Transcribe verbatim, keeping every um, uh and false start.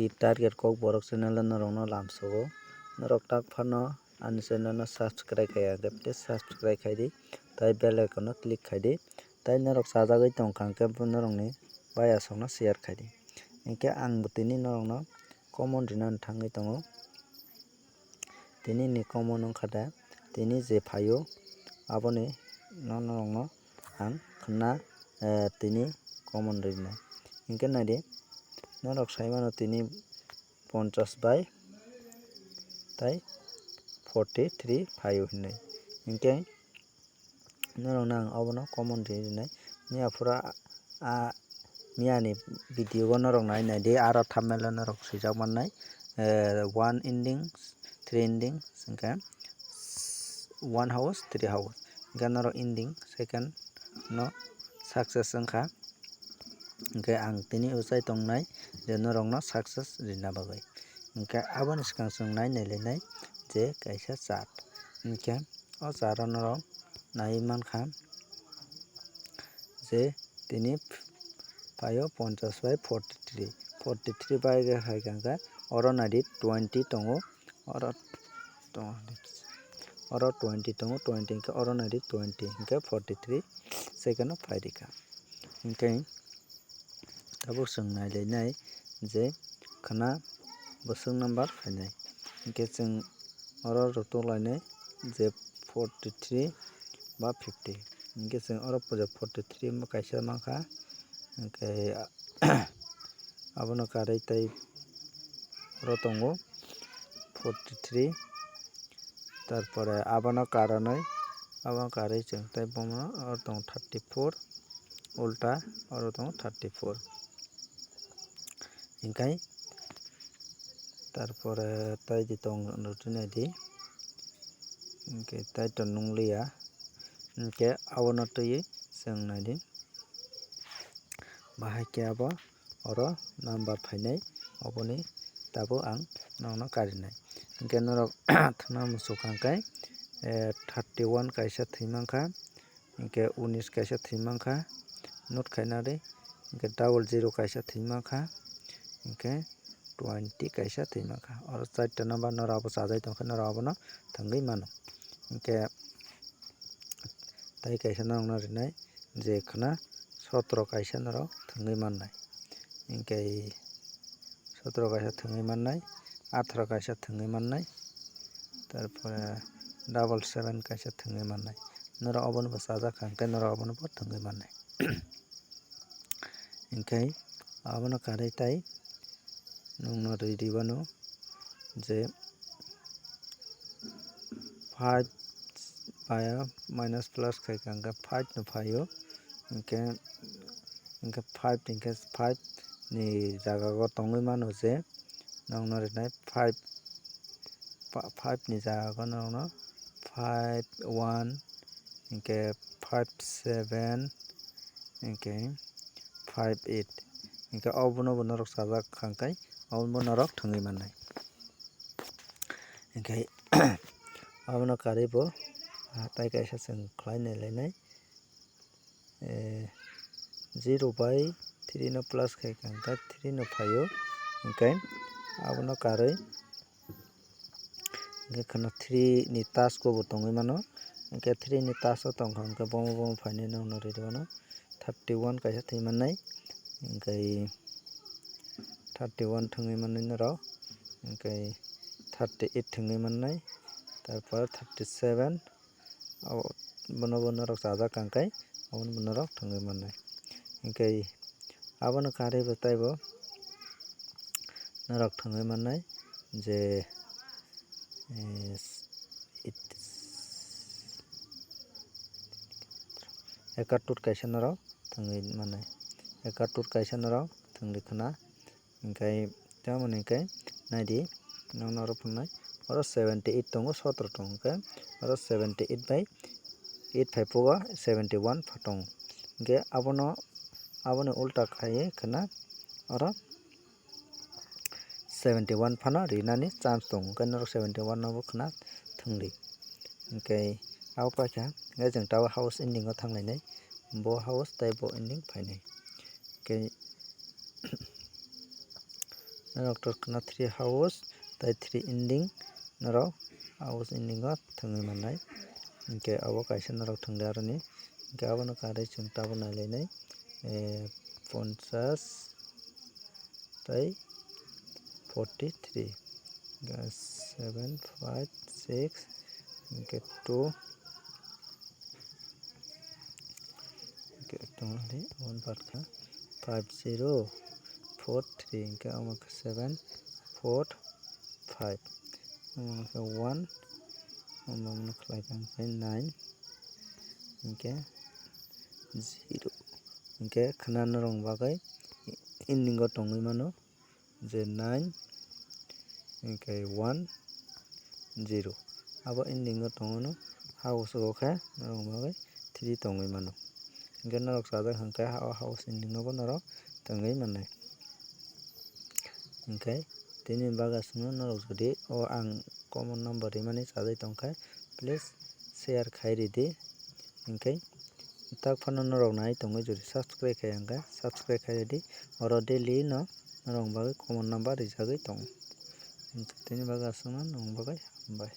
Target Kokborok channel o norokno lamsogo. Norok tak phano ani channel no subscribe khaiya hwnkhe please subscribe khaidi, tai bell icon no click khaidi. Tai norok chajagwi tongkha hwnkhe bo norokni bai aswkno share khaidi. Hinkhe ang bo tini norokno common rinani thangwi tongo. Tini ni common wngkha da tini je phaio aboni no norokno ang khna, eh, tini common rinai. Hinkhe naidi norok sai mano tini ponchash bai tai forty three phaio hinwi. Hinkhe norokno ang obono common ri rinai. Miya phura a, miyani video o norok nai naidi, aro thumbnail o norok swijak mannai, eh, one ending, three ending, hinkhe one house, three house. Hinkhe norok ending second no success wngkha. Hinkhe ang tini ochai tongnai je norokno success rina bagwi. Hinkhe aboni swkang chwng nai nailainai je kaisa chart. Hinkhe o chart o norok naiwi mankha je tini phaio ponchash bai forty three, forty three bai khe hai kha khe oro naidi twenty tongo, oro tongo, oro twenty tongo, twenty hinkhe oro naidi twenty hinkhe forty three second o phai rikha. Hinkhe tabuk chwng nailainai je khna bwswk number phainai. Hinkhe chwng oro rwtwk lainai je forty three ba fifty. Hinkhe chwng oro puja forty three wngma kaisa mankha. Hinkhe abono karwi tei oro tongo forty three. Tarpore abono karanwi, abono karwi chwng tei bomo oro tongo thirty four, ulta oro tongo thirty four. Hinkhe tarpore tei di tong rwtwi naidi, hinkhe tei to nungliya, hinkhe abono twiwi chwng naidi. Bahai khe abo oro number phainai, oboni tabuk ang nokno karinai. Hinkhe norok thwngna muchung kha khe, eh, thirty one kaisa thwi mankha, hinkhe unis kaisa thwi mankha, note khaina di, hinkhe double zero kaisa thwi mankha, hinkhe twenty kaisa thwi mankha. Oro charta number norok abo chajai tongkhe norok abono thwngwi mano. Hinkhe tei kaisa norokno rinai je khna sotro kaisa norok thwngwi mannai. Hinkhe sotro kaisa thwngwi mannai, atharo kaisa thwngwi mannai, tarpore double seven kaisa thwngwi mannai. Norok obono bo chajak kha, hinkhe norok obono bo thwngwi mannai. Hinkhe abono karwi tei nwngno rwi rwmano je five bai minus plus khai kha, hinkhe five no phaio, hinkhe, hinkhe five, hinkhe five ni jaga o tongwi mano je nwngno rinai five, pa-, five ni jaga o nwngno five one, hinkhe five seven, hinkhe five eight, hinkhe obono bo norok chajak kha, hinkhe obono norok thwngwi mannai. Hinkhe abono karwi bo hatai kaisa chwng khlai nailainai. Eh, zero bai three no plus khai kha, hinkhe three no phaio, hinkhe abono karwi, hinkhe kheno three ni task o bo tongwi mano, hinkhe three ni task o tongkha, hinkhe bomo bomo phainai nwngno rwrwmano thirty one kaisa thwi mannai, hinkhe thirty one thwngwi mannai norok, hinkhe thirty eight thwngwi mannai, tarpor thirty seven, abo bono bo norok chajak kha, hinkhe abono bo norok thwngwi mannai. Hinkhe abono karwi bo taibo norok thwngwi mannai je, eh, it-, ekatur kaisa norok thwngwi mannai, ekatur kaisa norok thwngwi khna. Hinkhe tamoni hinkhe naidi, nwngno oro phunuknai, oro seventy eight tongo, sotro tongo, hinkhe oro seventy eight bai eight phaiphuru seventy one pha tongo. Hinkhe abono, aboni ulta khaiwi khna oro seventy one phano rinani chance tongo, hinkhe norok seventy one no bo khna thwngdi. Hinkhe abo paikha, hinkhe chwng tabuk house ending o thanglainai, bo house tei bo ending phainai. Hinkhe Norok torkna three house tai three ending norok house ending o thwngwi mannai. Hinkhe abo kaisa norok thwngdi aroni. Hinkhe abono karwi chwng tabuk nailainai, eh, ponchas tai forty three. Hinkhe seven five six, hinkhe two, hinkhe tongmani one part kha five zero four three, hinkhe omo khe seven four five, omo khe one, omo khlai kha hinkhe nine, hinkhe zero, hinkhe khna norok bagwi ending o tongwi mano je nine, hinkhe one zero. Abo ending o tongo no, house o khe norok bagwi three tongwi mano. Hinkhe norok chajak hinkhe ha-, house ending no bo norok tongwi mannai. Hinkhe tini bagwi aswkno norok jodi o ang common number rimani chajai tongkha, please share khai ridi. Hinkhe tak phano norok nai tongwi jodi subscribe khai hinkhe subscribe khai ridi. Oro daily no norok bagwi common number rijagwi tongo. Hinkhe tini bagwi aswkno norok bagwi hambai.